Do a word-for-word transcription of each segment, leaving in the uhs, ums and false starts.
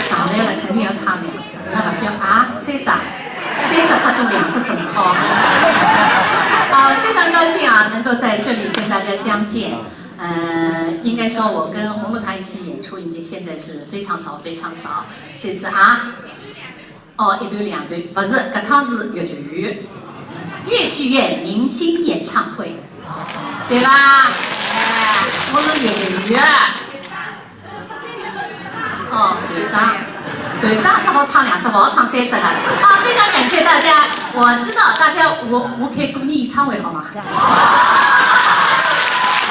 上来了，肯定要唱两只，那么叫啊，三只，三只它都两只正好。啊，非常高兴啊，能够在这里跟大家相见。呃，应该说我跟红楼团一起演出已经现在是非常少，非常少。这次啊，哦，一对两对，不是，搿趟是越剧，越剧院明星演唱会，对吧？哎，我是越剧。哦，队长，队长只好唱两只，勿好唱三只了。啊，非常感谢大家，我知道大家，我，我开个人演唱会好吗？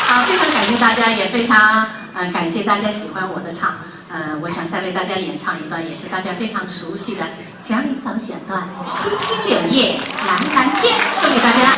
啊，非常感谢大家，也非常，呃，感谢大家喜欢我的唱。 呃，我想再为大家演唱一段，也是大家非常熟悉的祥林嫂选段《青青柳叶蓝蓝天》，送给大家。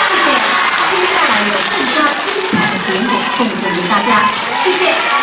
谢谢，接下来有更加精彩的节目奉献给大家，谢谢。